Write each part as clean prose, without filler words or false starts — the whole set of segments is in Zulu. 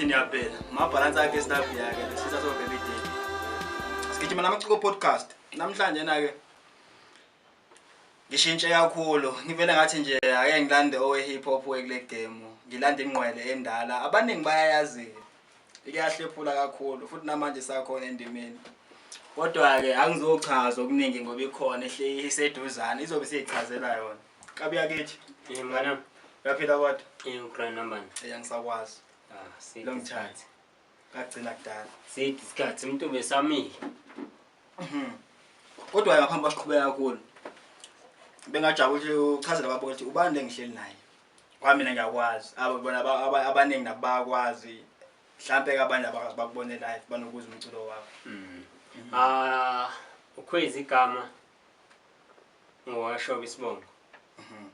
Ukuthi niyaphila. Mabhalansi akhe staff yakhe lesisa so baby day. Sigijima namaciko podcast. Namhlanje na ke ngishintshe kakhulu. Ngivele ngathi nje ake ngilande owe hip hop wekule game. Ngilande ingqwele endala. Abaningi bayayazi. Ike yahlephula kakhulu futhi namanje sakhona endimeni. Kodwa ke angizochaza okuningi ngoba ikhona ehle iseduzane izobe siyichazela yona. Kabi yakithi. Eh mngani. Uyaphila kodwa? Eh ugrand number. Eh angisakwazi. Ah, sidi. Long time. Kagcina kudala. Sidi isikhathi umuntu besamile. Kodwa ngaphambi kwasiqhubeka kakhulu. Bengajabula ukuthi uchazele ababukeli ukuthi ubani lengihleli naye. Kwa mina ngiyakwazi. Abo bona abaningi nabo bayakwazi. Mhlambe ke abanye abakazi bakubone live banokuzwa umculo wakho. Ah, ukhwezi igama ngowashoba isibongo.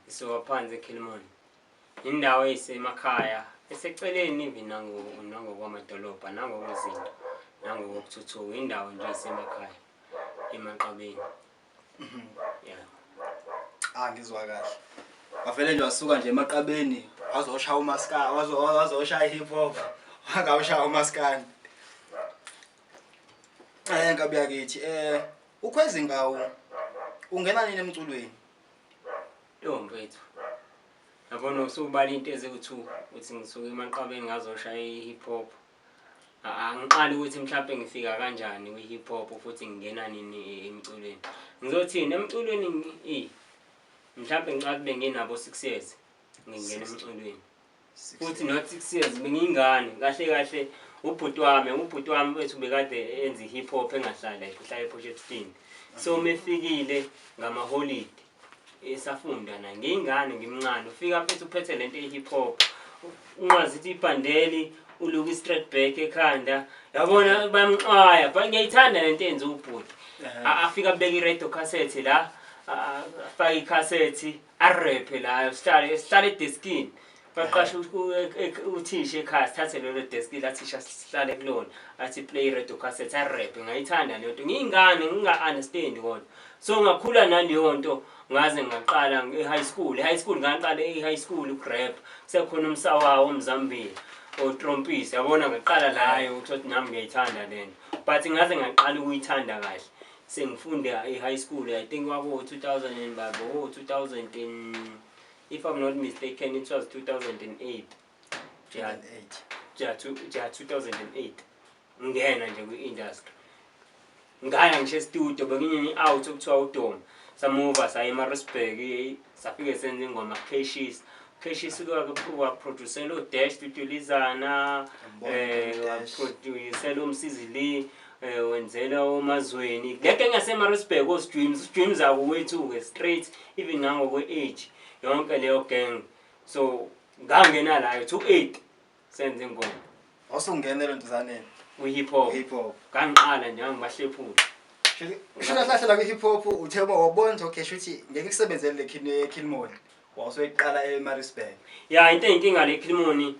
Isuka phansi eKhilimoni. Indawo eyisemakhaya eseceleni even nango nangokwamadolobha nangokwezinto nangokuthuthuka indawo nje esemakhaya emaqabeni. Yeah. Ah ngizwa kahle. Wavele nje wasuka nje emaqabeni wazoshaya umaskandi wazoshaya hip hop. Wangawushaya umaskandi. Eh nkabi yakithi ukhwezi ngawo ungena nini emculweni? Yo mfethu. Yabona usubala into eziwu-2 uthi ngisuke emaqabeni ngazoshaya i-hip hop. Angiqali ukuthi mhlawumbe ngifika kanjani kwi-hip hop futhi ngingena nini emculweni. Ngizothini emculweni mhlawumbe ngicabanga benginabo 6 years ngingena emculweni. Futhi not 6 years bengiyingane kahle kahle ubhuti wami wethu bekade enza i-hip hop engahlali like uhlala ePortshepstone. So mefikile ngamaholide esafunda na ngiyingane ngimncane ufika mfethu uphethe lento ye-hip hop unqwazi ibhandeli uluka i-straight back ekhanda yabona bayamxwaya but ngiyayithanda lento enza ubhuti. Afika abeke i-radio cassette la, afake ikhasethi arephe la sihlale edeskini baqashe uthisha ekhaya sithathe lelo deski la thisha sihlale kulona athi play radio cassette arephe. Ngayithanda leyo nto ngiyingane nginga-understand kodwa so ngakhula naleyo nto ngaze ngaqala e-high school. E-high school ngaqala e-high school ukurap kusekhona umsawawo umzambia otrompisi yabona ngaqala layo ukuthi nami ngiyayithanda lento but ngaze ngaqala ukuyithanda kahle sengifunda e-high school. I think kwako 2000 and babo 2000 and if I'm not mistaken it was 2008, yeah. 2008. Yeah, yeah, 2008 ngena nje kwi-industry ngaya ngisho e-studio bekunye i-out okuthiwa udoma samuva saya eMaritzburg safike senza ingoma Cassius. Cassius waproducela uDash Tutulizana. Ngiyambona uDash. Waproducela uMsizi Lee, wenzela omazweni lento engaseMaritzburg oStreams Streams akuwethu-ke straight even nangokwe-age yonke leyo gang so ngangena layo 28 senze ingoma. Wawusungena lentuzaneni? Kwi-hip hop. Hip hop. Ngangiqala nje ngangibahlephula. Shuthi kahle la kwi-hip hop uthe uma wabona ukuthi okay shuthi ngeke kusebenzele le Kilmon wawusoyiqala eMaritzburg. Ya, into eyinkinga le Kilmoni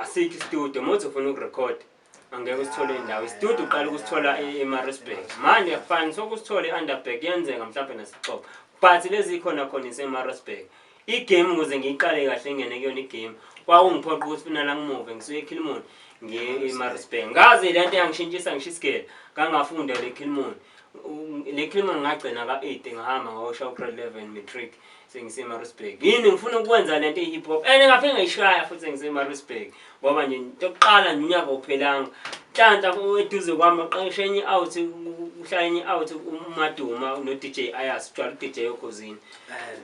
asikho istudio uma uthi ufuna ukurekhoda angeke usithole indawo istudio uqala ukusithola eMaritzburg manje akufani sokusithola e-Underberg kuyenzeka mhlawumbe nasixoxa but lezi khona khona iseMaritzburg. Igame ukuze ngiyiqale kahle ngene kuyona igame kwakungiphoqa ukuthi funa la ngimuve ngisuke eKilmon ngiye eMaritzburg ngaze le nto yangishintshisa ngisho isigele ngangafunda le Kilmon le Kilmon ngagcina ka-8 ngihamba ngayosha u-grade 11 matric sengise-Maritzburg yini ngifuna ukwenza lento ye-hip hop and ngafike ngayishaya futhi sengise-Maritzburg ngoba nje into yokuqala nje unyaka uphelanga nhlanhla eduze kwami aqashe enye out kuhlala enye out uMaduma no-DJ Ayas ujwayele u-DJ okhozini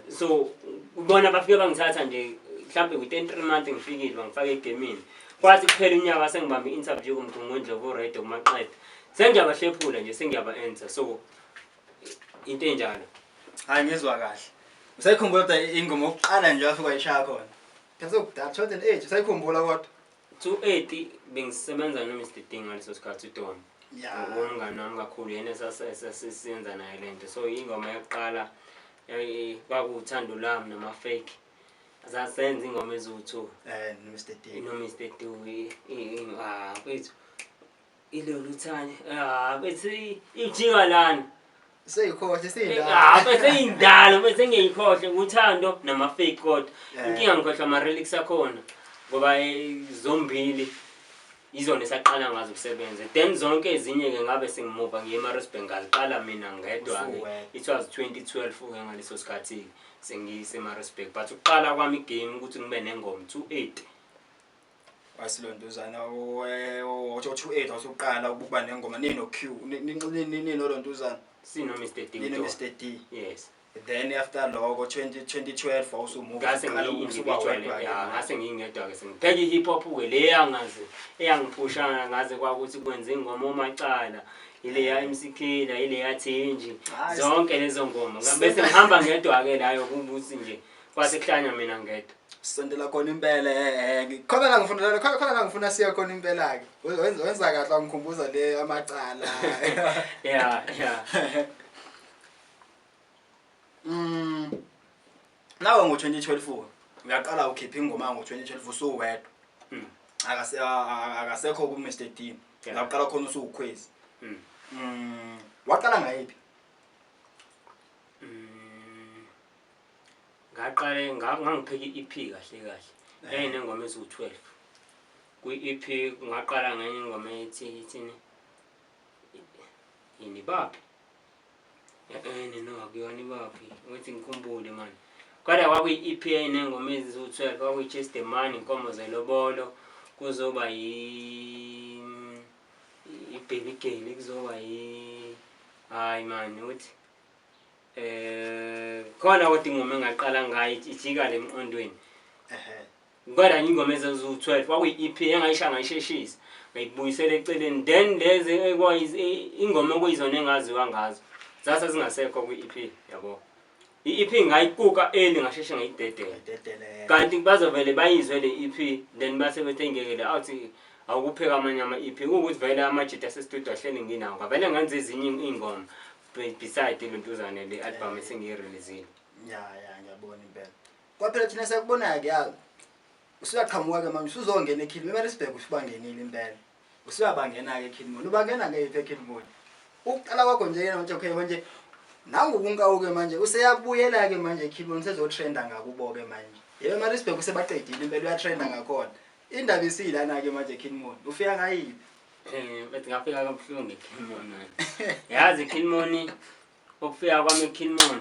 so bona bafike bangithatha nje mhlawumbe within 3 months ngifikile bangifaka egemini kwathi kuphela unyaka sengibambe i-interview kuMgungundlovu radio kumaqeda sengiyabahlephula nje sengiyaba-enter so into enjalo. Hayi ngizwa kahle. Usayikhumbula kodwa ingoma yokuqala nje wafika wayishaya khona? Phela sekudala 2008 usayikhumbula kodwa? 28 bengisebenza no-Mr D ngaleso sikhathi uDom. Umngani wami kakhulu yena esasisenza naye lento so ingoma yokuqala kwakuwuthando lwami nama-fake sasenza ingoma eziwu-two. No Mr D. No-Mr D ah mfethu ilolu thane ah bethi ijika lana. Seyikhohle seyindala. Ah bese indalo bese ngiyikhohle uthando nama-fake kodwa inkinga ngikhohlwa ama-lyrics akhona ngoba zombili. Izona esaqala ngazo ukusebenza. Then zonke ezinye-ke ngabe sengimuva ngiye eMaritzburg, ngaziqala mina ngedwa-ke. Usuwedwa. It was 2012-ke ngaleso sikhathi-ke sengise-Maritzburg, but ukuqala kwami igame ukuthi ngibe nengoma 28. Wasilontuzana o-28 wasuqala ukuba nengoma nino-Q, ninolontuzana. Sino-Mr D. Nino Mr D. Yes. Then after lokho 2012 wawusumuva. Ngase ngiyi-individual, ya, ngase ngiyingedwa-ke, sengipheka i-hip hop-ke le yangaze eyangiphusha ngaze kwakuthi kwenze ingoma omacala, ileya MC Killer, ileya Thenji. Hayi, zonke lezo ngoma bese ngihamba ngedwa-ke layo, kubuthi nje kwase kuhlanya mina ngedwa. Sondela khona impela, khona la ngifuna, khona la ngifuna siya khona impela-ke. Wenza kahle wangikhumbuza le amacala. Ya. Nawe ngo-2012 uyaqala ukhipha ingoma ngo-2012 usuwedwa. Akasekho ku-Mr D. Yeah. La uqala khona usuwukhwezi. Mm. Waqala ngayiphi? Ngaqale ngangipheka i-EP kahle kahle, yayinengoma eziwu-12 kwi-EP. Ngaqala ngenye ingoma ethi, ithini, yini baphi, no, akuyona ibaphi, ukuthi ngikhumbule mani, kodwa kwakuyi-EP eyayinengoma eziwu-12. Kwakuyi-Chase the Money, Inkomo Zelobolo, kuzoba i-Baby Girl, kuzoba hayi mani, ukuthi khona, kodwa ingoma engaqala ngayo ijika le emqondweni. Kodwa ingoma eziwu-12 kwakuyi-EP engayisha ngayisheshisa, ngayibuyisela eceleni. Then lezi ingoma okuyizona engaziwa ngazo zase zingasekho kwi-EP, yabo. I-EP ngayikuka early, ngasheshe ngayidedela. Dedele. Kanti bazovele bayizwe le EP, then base bethi ngeke le awuthi awukupheka amanye ama-EP, kuwukuthi vele amajita asestudio ahleli nginawo, ngavele ngenza ezinye iy'ngoma beside ilontuzane le album esengiyireleasile. Ya, ngiyabona impela. Kwaphela thina siyakubonayo-ke, ya, usuyaqhamuka-ke manje, usuzongena eKilmon, eMaritzburg usubangenile impela, usuyabangena-ke eKilmon. Ubangena ngeyiphi eKilmon? Ukuqala kwakho nje manje, okay, manje nangu kunkawu-ke manje useyabuyela-ke manje eKilmon, usezotrenda ngakubo-ke manje. Yebo, eMaritzburg usebaqedile impela, uyatrenda ngakhona. Indaba isiyilana-ke manje eKilmon, ufika ngayiphi? But ngafika kabuhlungu eKilmon. Yazi eKilmon, ukufika kwami eKilmon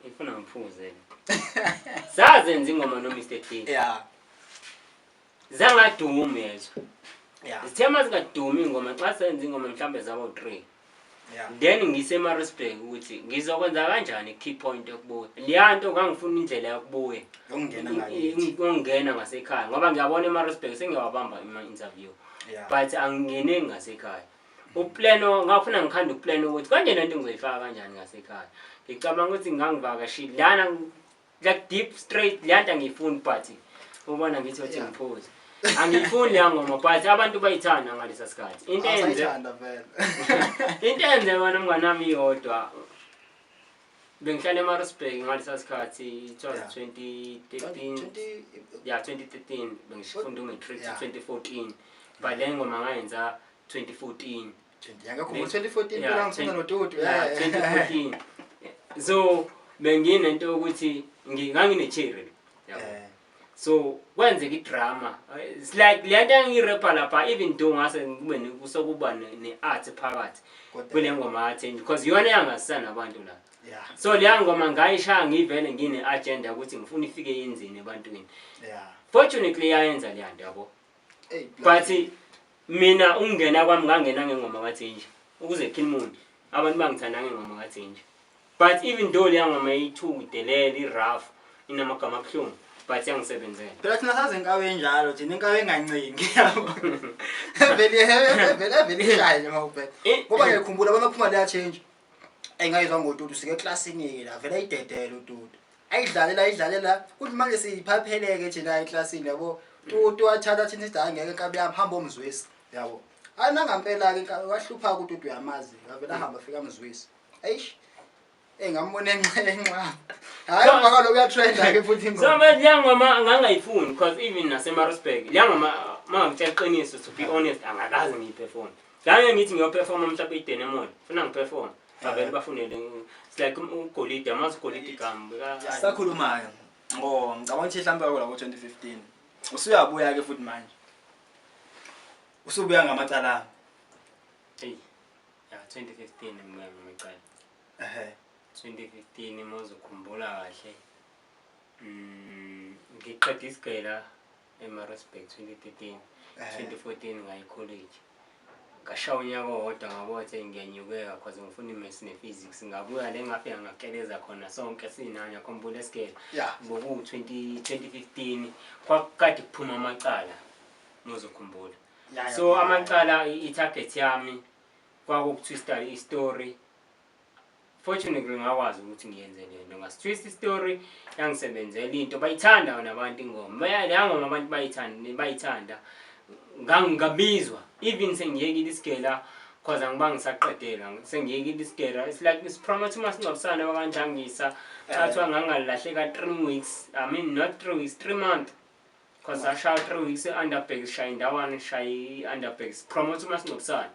ifuna ngiphuze. Sazenza ingoma no Mr D. Zangadumi yezwa. Zithe mazingadumi ingoma, xa senza ingoma mhlambe zabo 3. Then ngise-Maritzburg ukuthi ngizokwenza kanjani key point yokubuya. Leya nto ngangifuna indlela yokubuya. Yokungena ngakithi. Yokungena ngasekhaya ngoba ngiyabona eMaritzburg sengiyawabamba ama-interview. But angingeneki ngasekhaya. Uplan ngafuna ngikhanda uplan ukuthi kanje lento ngizoyifaka kanjani ngasekhaya. Ngicabanga ukuthi ngangivakashile lana like deep straight, le nto angiyifuni, but ubona ngithi wathi ngiphuze. Angiyifuni leya ngoma, but abantu bayithanda ngalesa sikhathi. Into eyenze Awusayithanda vele. Into eyenze wena mngani wami iyodwa. Bengihlala eMaritzburg ngalesa sikhathi, it was 2013. 20 Yeah, 2013 bengifunda umatric. 2014, but le ngoma ngayenza 2014. Ngiyakhumbula 2014 phela ngifunda noTutu. Yeah, 2014. So benginento yokuthi ngangine-cherry, yabo. So kwenzeka idrama, it's like le nto engiyirepha lapha, even though ngase kube kusokuba ne-art phakathi kule ngoma yaThenji, because iyona eyangazisa nabantu la. So leya ngoma ngayishaya ngivele ngine-agenda ukuthi ngifuna ifike yenzini ebantwini. Fortunately yayenza leya nto, yabo. Hey, But mina ukungena kwami ngangena ngengoma kaThenji ukuze Kilmon abantu bangithanda ngengoma kaThenji, but even though leya ngoma iyi-two delele, i-rough, inamagama abuhlungu, but yangisebenzela. Phela thina sazi inkawu enjalo, thina inkawu engancingi, yabo. Vele vele vele ishaye nje mawubheka. Ngoba ngiyakhumbula bamaphuma leya change. Engayizwa ngoTutu sike eklasini la, vele ayidedele uTutu. Ayidlalela ayidlalela kuthi manje siyiphapheleke thina eklasini, yabo. Tutu wathatha thina sithi hayi ngeke inkabi yami, hamba omzwisi, yabo. Hayi nangampela ke inkabi wahlupha uTutu, uyamazi. Wavela hamba fika amzwisi. Eish. Engambona enxa. Hayi ngoba lokhu uyatrenda ke futhi So ingoma. manje leya ngoma ngangayifuni because even naseMaritzburg leya ngoma, uma ngitshela iqiniso, to be honest, angakaze ngiyiperform. Ngake ngithi ngiyoperforma mhlawumbe iDenemon, funa ngiperform, bavele bafunele, it's like ugolide, amazi ugolide igama. Sakhulumayo ngo ngicabanga ukuthi mhlawumbe kwakula ngo-2015 usuyabuya ke futhi manje. Usubuya ngamacala. Eyi, ya 2015 ngibuya ngamacala. 2015 uma uzokhumbula kahle. Ngiqeda isigela eMaritzburg 2013. 2014 ngaye college. Ngashaya unyaka owodwa ngabona ukuthi ngiyanyukeka cause ngifuna i-maths ne-physics. Ngabuya le ngafika ngakeleza khona sonke sinani yakhumbula esigela. Boku 2015 kwakade kuphuma amacala uma uzokhumbula. So amacala i-target yami kwakukutwista i-story. Fortunately ngakwazi ukuthi ngiyenze le nto, ngasitwista i-story yangisebenzela into, bayithanda wona abantu ingoma. Leya ngoma abantu bayithanda. Ngangabizwa even sengiyekile isigela cause angiba ngisaqedela sengiyekile isigela. It's like isipromote umasingcwabisane wakanjangisa athiwa ngangalahleka 3 weeks, I mean not 3 weeks, 3 months. Cause ashaya 3 weeks i-underbag sishaya indawana sishaya i-underbag sipromote umasingcwabisane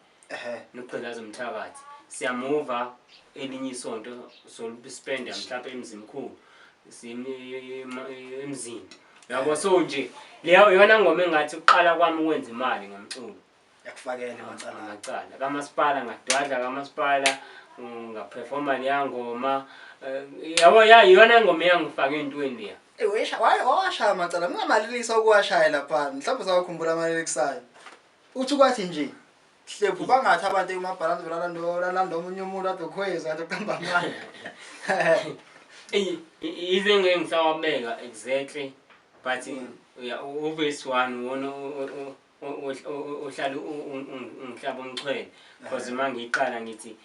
nokugqilaza umthakathi. Siyamuva elinye isonto soluspenda mhlawumbe emzimkhulu emzini. Yabo so nje leyo iyona ngoma engathi uqala kwami ukwenza imali ngomculo. Yakufakela amacala. Amacala kamasipala ngadwadla kamasipala ngaperforma leya ngoma. Yabo ya iyona ngoma eyangifaka entweni leya. Eh wesha washaya amacala ngingamalilisa ukuwashaya lapha mhlawumbe usawakhumbula amalilisa ayo. Uthi kwathi nje hlephu bangathi abantu emabhalansi belalanda omunye umuntu ade ukhweza ade uqamba amanga. Eyi ize ngeke ngisawabeka exactly but uya uverse 1 wona ohlala ungihlaba umxhwele because uma ngiqala ngithi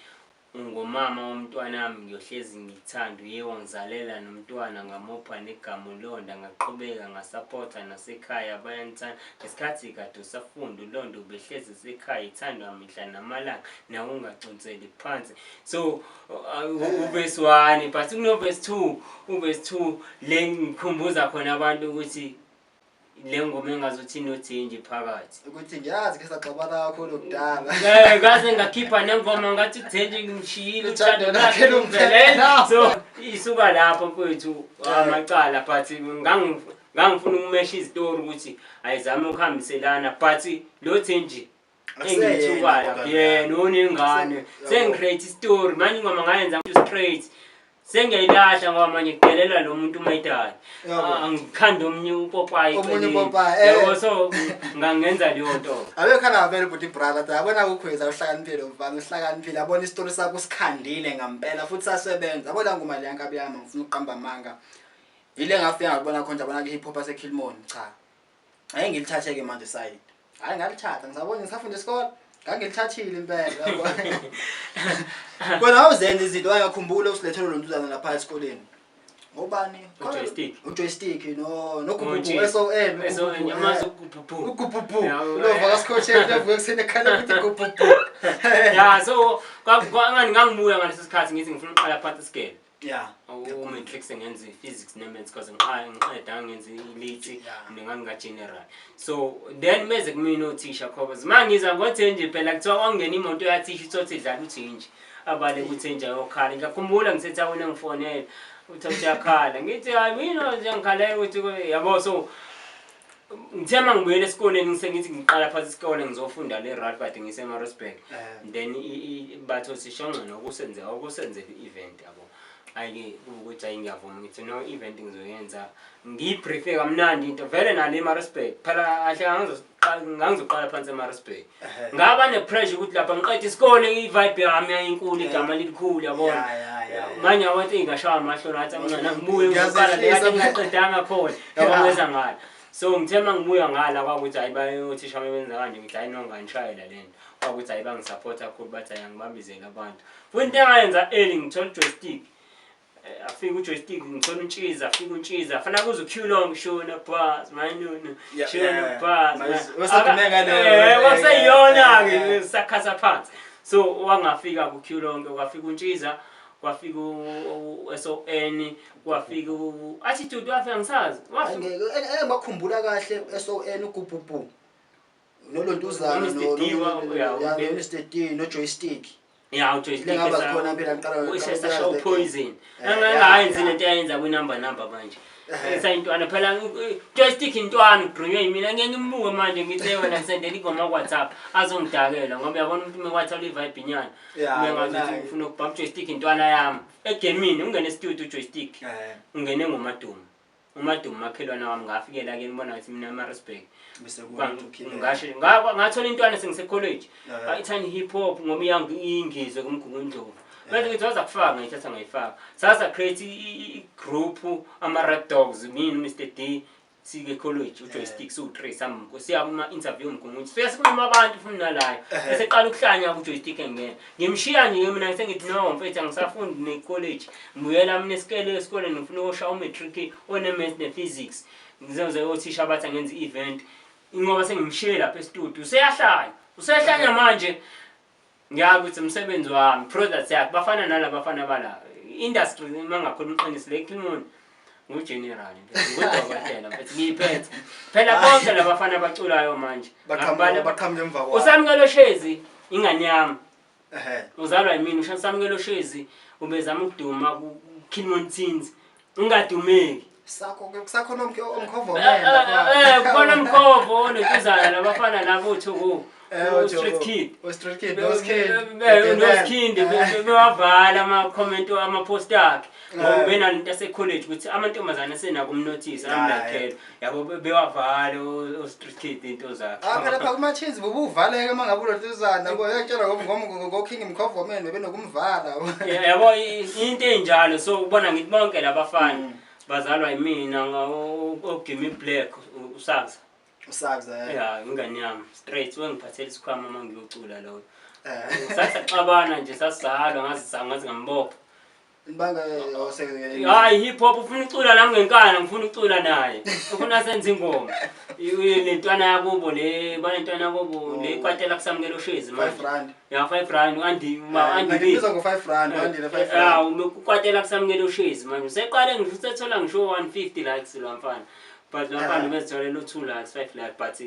ungumama womntwana wami ngiyohlezi ngikuthanda, uye wangizalela nomntwana ngamupha negama uLonda, ngaqhubeka ngasapotha nasekhaya bayanithanda. Ngesikhathi kade usafunda uLonda ubehlezi esekhaya ithandwa mihla namalanga nawe ungaconseli phansi. So uverse 1 but kuno verse 2, uverse 2 le ngikhumbuza khona abantu ukuthi le ngoma engazuthi inothenji phakathi. Ukuthi ngiyazi ke saxabana kakhulu kudala. Ngaze ngakhipha nengoma ngathi uthenji ngishiyile uthando uthando lakhe lakhe lungiphelele. lungiphelele. So isuka lapho mfowethu amacala but ngangifuna ukumesha izitori ukuthi ayizame ukuhambiselana but lo Thenji engithukayo yena unengane sengicreate story manje ingoma ngayenza straight sengiyayilahla ngoba manje kudelela lo muntu umayidali angikhanda omunye upopayi omunye upopayi yabo so ngangenza leyo nto abekhala vele bhuti brother yabona kukhweza uhlakaniphile mfana uhlakaniphile yabona isitori sakho sikhandile ngampela futhi sasebenza yabona ngoma le yankabi yami ngifuna ukuqamba amanga ile ngafika ngakubona khona yabona ke hip hop aseKilmon cha ake ngilithathe ke manje side hayi ngalithatha ngisabona ngisafunda isikole ngangilithathile impela yabo kona awuzenza izinto wayakhumbula usilethele lo ntuzana lapha esikoleni ngobani ujoystick ujoystick no nogububu SON SON yamazi ugububu ugububu lo vakasikhothele evuke kuseni ekhala ukuthi gububu ya so kwangani ngangibuya ngaleso sikhathi ngithi ngifuna ukuqala phansi isigele yeah u-matrix ngenza i-physics ne-maths because ngiqeda ngenza i-lit nganginga-general so then meze kumina othisha cause ma ngiza ngothenje phela kuthiwa kwangena imoto yathisha ithothi idlala uthinje abale kuthenje ayokhala ngiyakhumbula ngisethawini engifonela uthi uyakhala ngithi hayi mina nje ngikhalela ukuthi yabo so ngithe uma ngibuyela esikoleni ngisengithi ngiqala phansi isikole ngizofunda le rugby kade ngise-Maritzburg then bathi othisha ongcono okusenzeka okusenzela i-event yabo ayike kuwukuthi hayi ngiyavuma ngithi no event ngizoyenza ngiyibriefe kamnandi into vele nale eMaritzburg phela kahle ngangizoqala phansi eMaritzburg ngaba ne-pressure ukuthi lapha ngiqeda isikole i-vibe yami yayinkulu igama lilikhulu yabona manje awathi ngashaya amahloni athi angicela ngibuye ngizoqala le kade ngingaqedanga khona yabo ngeza ngala so ngithe uma ngibuya ngala kwakuthi hayi bayothisha bebenza kanje ngithi hayi no nganishayela le nto kwakuthi hayi bangisapotha kakhulu bathi hayi angibambizele abantu futhi into engayenza early ngithola ujoystick afike ujoystick ngithola untshiza afike untshiza fanele kuze uq long shona bus mayinunu shona bus kwaseyiyona-ke sakhasa phansi so wangafika ku-q lonke kwafika untshiza kwafika u-SON kwafika u-attitude wafika ngisazi wafika engakhumbula kahle SON ugububu nolontuzana no-Mr D no Mr D no joystick. Ya, ujoystick. Lengaba zikhona phela ngiqala. Usesasha upoison. Angayenzi lento ayenza kwinumber number manje. Esayintwana phela joystick intwana ugqinywe yimina, ngeke ngimbuke manje ngithe wena ngisendela ingoma ku WhatsApp azongidakela ngoba uyabona umuntu uma WhatsApp i-vibe inyana. Uma ngathi ufuna ukubamba joystick intwana yami egemini ungene e-studio joystick. Ungene ngomadumo. Umadumo makhelwane wami ngafikela ke ngibona ngathi mina ama-respect. Bese kuthi Ngasho ngathola intwana sengisekholeji. Ayithanda hip hop ngoba iyangizwe kuMgungundlovu. Bese ngithi waza kufaka, ngayithatha ngayifaka. Sasa create i-group ama-Red Dogs, mina, Mr D, sike college, ujoystick siwu-three sami siya kuma-interview uMgungundlovu. Sifike sinquma abantu futhi nalayo. Bese qala ukuhlanya kujoystick engena. Ngimshiya nje mina sengithi no mfethu, angisafundi ne-college. Ngibuyela mina esikoleni ngifuna ukuyoshaya u-matric one-maths ne-physics. Ngizoze othisha bathi angenza i-event. Ngoba sengimshiye lapha e-studio. Useyahlanya. Useyahlanya manje. Ngiyazi ukuthi umsebenzi wami, product yakhe bafana nalabafana bala. Industry mangakhuluma iqiniso le Kilmon ngu-general, ngudokotela mfethu, ngiyiphethe. Phela bonke labafana abaculayo manje. Baqhamuka emva kwayo. Usamukelo Shezi ingane yami. Uzalwa yimina uSamukelo Shezi, ubezama ukuduma ku Kilmon Teens. Ungadumeki. Sakho kusakho nomkhovo. Kubona umkhovo nentuzana labafana labo uthuku. Street Kid. O Street Kid, no Kid. Noskind bewavala ama-comment ama-post akhe ngoba benalento yase-college ukuthi amantombazane asenako umnothisa amlakhela yabo, bewavala o-Street Kid into zakhe. Ah, phela phaka kuma-cheese bubuvaleke uma ngabe ulontuzana yabo, uyakutshela ngo-King Mkhovo man bebenokumvala. Yabo, into enjalo, so ubona ngithi bonke labafana bazalwa yimina, oGimmy Black, uSakza. Usakza. Ya, ingane yami straight, wengiphathela isikhwama uma ngiyocula loyo. Sasaxabana nje, sasizalwa ngazi ngazi ngambopha. Ibanga. Hayi, hip hop ufuna ucula nami ngenkani, ngifuna ucula naye, ufuna senze ingoma. Lentwana yakubo le, banentwana yakubo le kwatela kusamukelo Shezi manje. 5 rand. Ya, 5 rand andi andi. Ngimbiza ngo-5 rand, andile 5 Ya, rand. Ukwatela kusamukelo Shezi manje useqale ngisho usethola ngisho 150 likes lo mfana, but lo mfana ubezitholela u-2 likes, 5 likes, but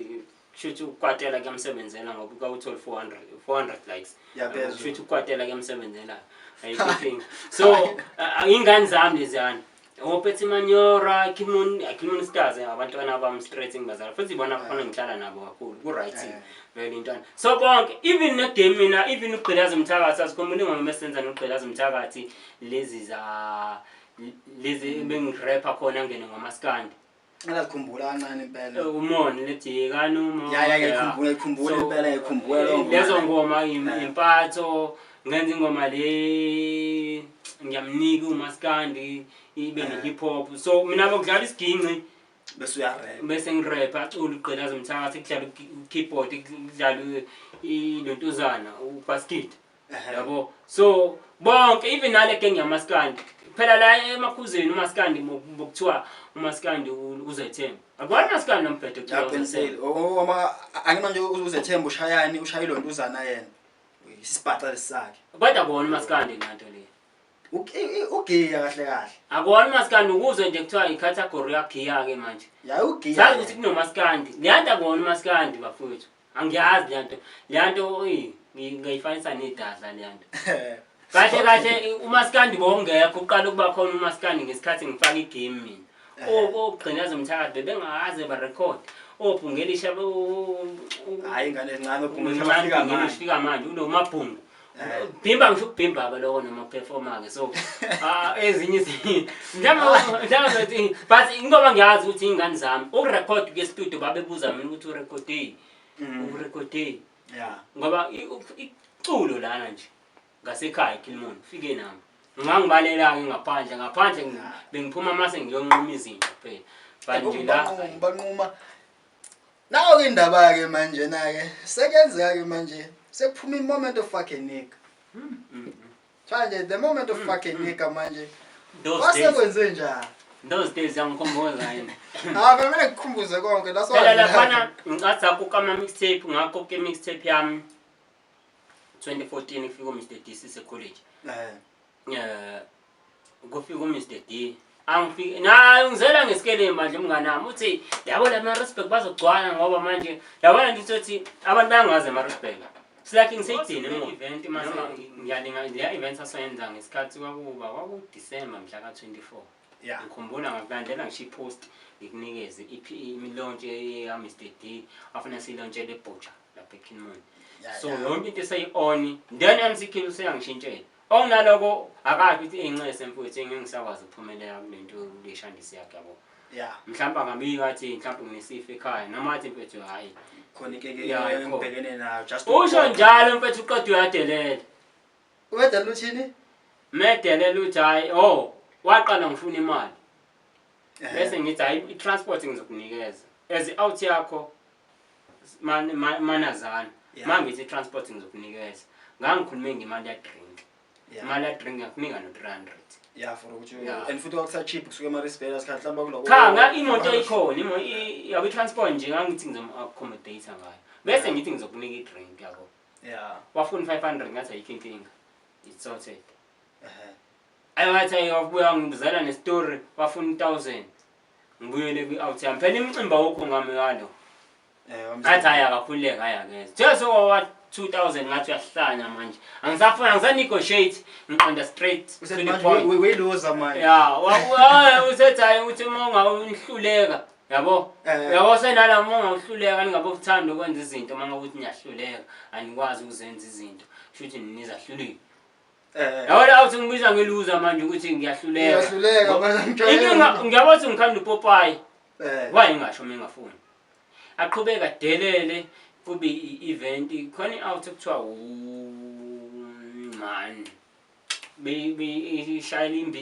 kushuthi ukwatela kuyamsebenzela ngoba ukawuthola 400 400 likes. Yaphezulu. Kushuthi ukwatela kuyamsebenzela, ayikho inkinga. So ingane zami leziyana oPetsi Manyora, Kimon, Kimon Stars, abantwana bami straight ngibazala futhi ibona khona ngihlala nabo kakhulu ku-right vele intwana. So bonke, even negame mina, even ugqilaza umthakathi, asikhumbula ingoma esenza nogqilaza umthakathi, lezi za lezi bengirapha khona ngene ngomaskandi. Ngiyazikhumbula kancane impela. Umona lethi yekani umona. Ya, ngiyakhumbula, ngiyakhumbula impela, ngiyakhumbula leyo ngoma. Lezo ngoma impatho ngenza ingoma le ngiyamnika umaskandi ibe ne-hip hop, so mina bokudlala isiginci. Bese uyarap. Bese ngirapha, acula ugqilaza umthakathi, kudlala i-keyboard, kudlala ilontuzana ubasket. Yabo, so bonke, even nale gang yamaskandi phela la emakhuzeni, umaskandi bokuthiwa umaskandi uzethemba, akubona umaskandi nombhedo kuthiwa Yaqinisile. uzethemba. Uma angimanje uzethemba ushayani, ushaya ilontuzana yena. Isibhaxa lesakhe. Kodwa kona umaskandi nanto le. Ugiya kahle kahle. Akubona umaskandi ukuze nje kuthiwa i-category yagiya-ke manje. Ya, ugiya. Sazi ukuthi kunomaskandi leyanto, akubona umaskandi bafowethu, angiyazi leyanto, leyanto eyi, ngingayifanisa nedadla leyanto kahle kahle. Umaskandi bowungekho, uqala ukuba khona umaskandi ngesikhathi ngifaka igame mina. Ogcina zomthakathi bebengaze barekhode obhungelisha. Hayi, ingane ezincane obhungelisha bafika manje. Fika manje unomabhungu bhimba, ngisho ukubhimba-ke lokho noma performa-ke, so ezinye mhlawumbe ukuthi, but ngoba ngiyazi ukuthi iy'ngane zami ukurekhod kuye studio babebuza mina ukuthi urekhode, urekhode ngoba iculo lana nje ngasekhaya eKilmon fike nami ngangibalela-ke ngaphandle ngaphandle bengiphuma mase ngiyonquma izinto kuphela, but nje la Banquma banquma. Nawo ke indaba ke manje na ke sekenzeka ke manje sekuphuma i-moment of fucking nigga. Manje the moment of fucking nigga manje. Those days. Wasekwenze njani? Those days yangikhumbuza yini? Ah, phela kumele ngikukhumbuze konke la. Phela laphana ngicathi akukho ama-mixtape, ngakho ke mixtape yami 2014 kufika uMr D sise-college. Kufika uMr D, angifike naye ungizela ngesikele manje umngane wami, uthi yabo la ma-respect bazogcwala ngoba manje yabona nje uthi abantu bayangazi ema-respect. It's like ngiseyidini event mase ngiyalinga leya event asayenza ngesikhathi kwakuba kwaku-December mhla ka-24. Ngikhumbula ngakulandela ngisho i-post ngikunikeze imilaunch ya-Mr D afuna siyilaunchele eButcher lapha eKinmon. So yonke into eseyi-on, then MC Kill useyangishintshela. Okunaloko akasho ukuthi ey'ncese mfowethu engeke ngisakwazi ukuphumelela kule nto kule shandisi yakhe yabo. Mhlawumbe angabika athi mhlawumbe nginesifo ekhaya noma athi mfethu hhayi. Khona inkinga Yeah, ikhona. engibhekene nayo just Usho njalo mfethu uqeda uyadelela. Ubedelela uthini? Medelela uthi hhayi, oh waqala ngifuna imali. Bese ngithi hhayi i-transport ngizokunikeza. As i-out yakho manazana. Ma ngithi i-transport ngizokunikeza. Ngangikhulume ngemali ya-drink. Imali ya-drink ngakunika no-300. Yeah, for ukuthi and futhi kwakusa cheap kusuka eMaritzburg sikhathi mhlawumbe kuloko. Cha, nga imoto ikhona, yabo i-transport nje ngangithi ngizom-accommodate ngayo. Bese ngithi ngizokunika i-drink yabo. Wafuna 500 ngathi ayikho inkinga. It's sorted. Ayi ngathi ayi wabuya ngibuzela nestory wafuna 1000. Ngibuyele kwi-out yami. Phela imicimbi awukho ngami ngalo. Ngathi hayi akakhululeka hayi akeze. Jesu wa 2000 ngathi uyahlanya manje. Angisafuna angisa-negotiate ngiqonda straight to the point. Uyiluza manje. Ya, usethi hayi uthi uma ungawuhluleka yabo. Yabo senala uma ungawuhluleka ningabe uthanda ukwenza izinto uma ngabe uthi niyahluleka anikwazi ukuzenza izinto. Kusho ukuthi nizahluleka. Yabo la uthi ngibiza ngeluza manje ukuthi ngiyahluleka. Ngiyahluleka manje ngijwayele. Inkinga ngiyabona ukuthi ngikhanda upopayi. Why ngingasho mina ngingafuni? Aqhubeka delele kube i-event khona i-out ekuthiwa man ishayela imbi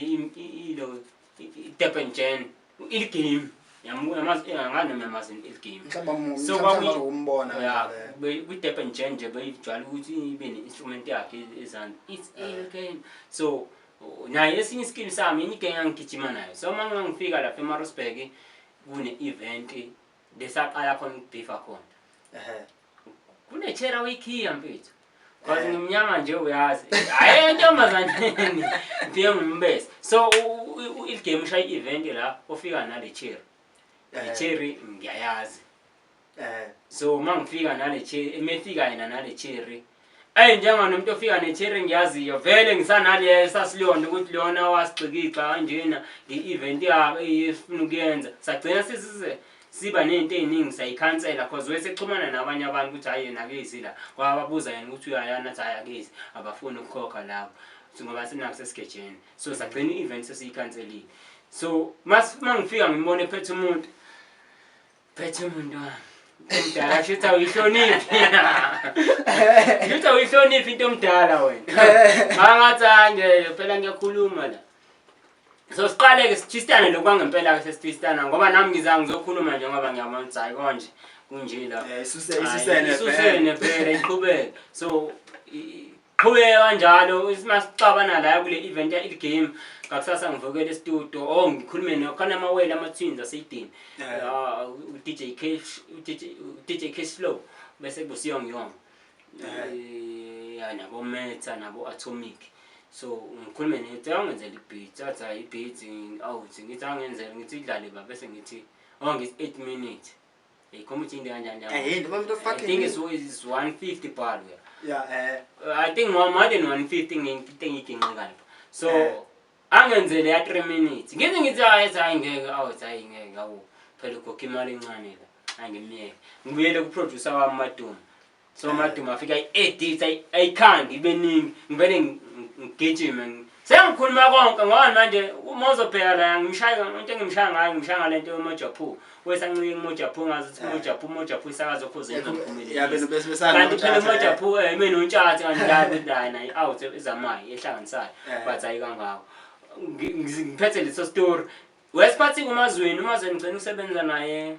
ilo i-Durban Gen il-game yamazi ngani noma yamazi il-game. Mhlawumbe So mhlawumbe umbona ya nje. kwi-Durban Gen nje beyijwayele ukuthi ibe ne-instrument yakhe ezandla it's il-game. So naye esinye iskill sami enye igenge engangigijima nayo. So uma ngangifika lapha eMaritzburg kune-event lesaqala khona ukubhifa khona. Kunechera uyikhiya mfethu. Because ngimnyama nje uyazi. Hayi entombazaneni ngifike ngimbese. So il-game ushaya i-event la ofika nale cherry. Le cherry ngiyayazi. So uma ngifika nale cherry, emefika yena nale cherry. Ayi njenga nomuntu ofika necherry ngiyaziyo vele ngisanale sasilonda ukuthi lona wasixikixa kanjena nge-event yakhe esifuna ukuyenza. Sagcina sisize siba nento eziningi sayikhansela cause wesexhumana nabanye abantu ukuthi hayi yena akezi la. Wababuza yena ukuthi uyayana athi hayi akezi abafuni ukukhokha labo. Ngoba sinakho sesigejeni. So sagcina i-event sesiyikhanselile. So mangifika ngimbone phethe umuntu. Phethe umuntu wami. Umdala shuthi awuyihloniphi. Shuthi awuyihloniphi into omdala wena. Angathi hayi ngeke phela ngiyakhuluma la. So siqale ke sithistane lokwangempela ke sesithistana ngoba nami ngiza ngizokhuluma nje ngoba ngiyabona ukuthi hayi konje kunje la. Isusene isusene phela iqhubeke. So qhubeke kanjalo masixabana la kule event ya il-game ngakusasa ngivukele e-studio oh ngikhulume nokhona amawele ama-twins aseyidini u-DJ Cash u-DJ Cash Flow bese kuba Yong ya nabo Meta nabo Atomic. So ngikhulume nethi angenzela i-beat athi hayi i-beat out ngithi angenzela ngithi idlale ba bese ngithi oh ngithi 8 minutes. Ikhomba ukuthi into kanjani la. Into umuntu I fucking think it's 150 bar yeah. Yeah. I think more than 150 ngento engiyiginqika lapha. So angenzele ya 3 minutes. Ngithi ngithi hayi hayi ngeke out hayi ngeke awu phela ukhokha imali encane la. Angimyeke. Ngibuyele ku producer wami Maduma. So Maduma afika ayi-edit ayikhandi ibe ningi ngivele ngigijime sengikhuluma konke ngoba manje uma uzobheka la ngimshaya into engimshaya ngayo ngimshaya ngale nto yoMoja Poo wesancike kuMoja Poo ngazi ukuthi Moja Poo Moja Poo isakazo khoze ngizophumelelisa kanti phela Moja Poo ime nontshathi kanti la la nayi out ezamayo ehlanganisayo but ayi kangako ngiphethe leso story wesiphathi kumazweni umazweni ngicela ukusebenza naye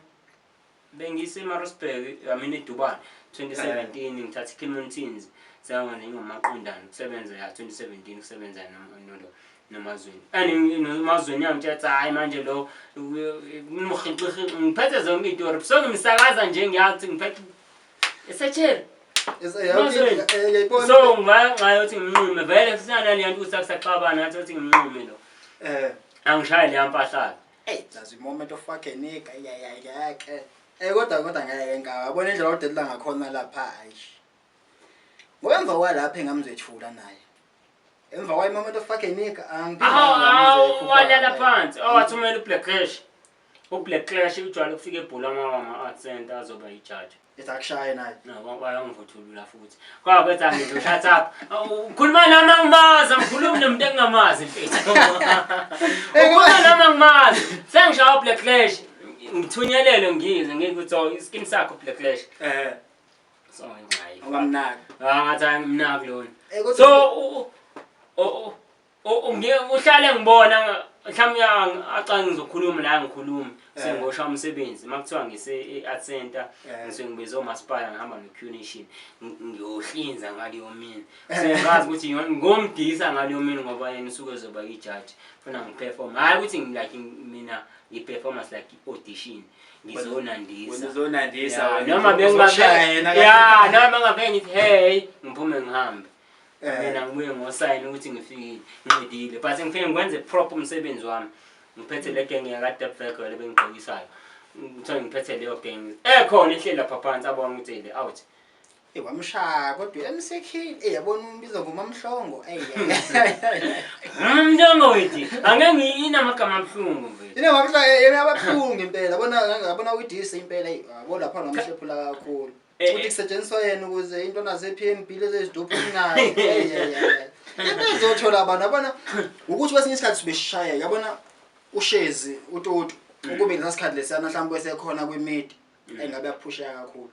bengise eMaritzburg I mean eDubai 2017 ngithatha iKilmon Teens sengane ingomaqondana kusebenza ya 2017 kusebenza nomazweni and nomazweni yangitshela hayi manje lo ngiphethe zonke izitori so ngimsakaza nje ngiyathi ngiphethe esecheri so ngivanxa ukuthi nginqume vele sinana le nto ukuthi akusaxabana ngathi ukuthi nginqume lo angishaye leya mpahla. Hey, nazo i-moment of fucking nigga yeah. Kodwa ngeke nkawa yabona indlela odelela ngakhona lapha ayish. Ngoba emva kwalapho engamzethula naye. Emva kwayo moment of fucking nigga Walala phansi. Owathumela uBlack Clash. UBlack Clash ujwayele ukufika eBhulamawa Art Center azoba ijaji. Ethi akushaye naye. No, wayangivuthulula futhi. Kwakwethi angizwe shut up. Ukhuluma nami angimazi, angikhulumi nomuntu engingamazi mfethu. Ukhuluma nami angimazi. Sengishaya uBlack Clash. Ngithunyelelwe ngize ngikuthi oh iskin sakho Black Clash. So hayi. Ungamnaki. Ah, ngathi angimnaki lona. Kodwa- So uhlale ngibona mhlawumbe acanga ngizokhuluma la ngikhuluma sengosha umsebenzi makuthiwa ngise e-art center ngisuke ngibize omasipala ngihamba no-Q Nation ngiyohlinza ngaleyo mini sengazi ukuthi ngomdisa ngaleyo mini ngoba yena usuke ezoba ijaji funa ngiperform, hhayi ukuthi like mina ngi-performance like i-audition ngizonandisa. Wena uzonandisa Ya, wena. Noma Uzoshaya yena ya, noma bengafike ngithi hey ngiphume ngihambe. Mina ngibuye ngosayini ukuthi ngifikile ngiqedile, but ngifike ngikwenze proper umsebenzi wami, ngiphethe le genge yaka-Depveko le bengigqokisayo, ngithiwa ngiphethe leyo genge ekhona ihleli lapha phansi, abona ukuthi le out. Wamshaya kodwa MC King, yabona umbiza ngoMamhlongo. Mntongo wethu angeke inamagama abuhlungu mfethu. Ine ngamhla yena abahlungu impela. Yabona yabona uyidise impela, yabo lapha ngamhlephula kakhulu. Ukuthi kusetshenziswa yena ukuze into naze PMB lezi eziduphu kunayo. Into ezothola abantu yabona ukuthi kwesinye isikhathi sibeshaya yabona uShezi uToto ukube lesikhathi lesiyana mhlawumbe esekhona kwi-mid engabe yaphusheka kakhulu.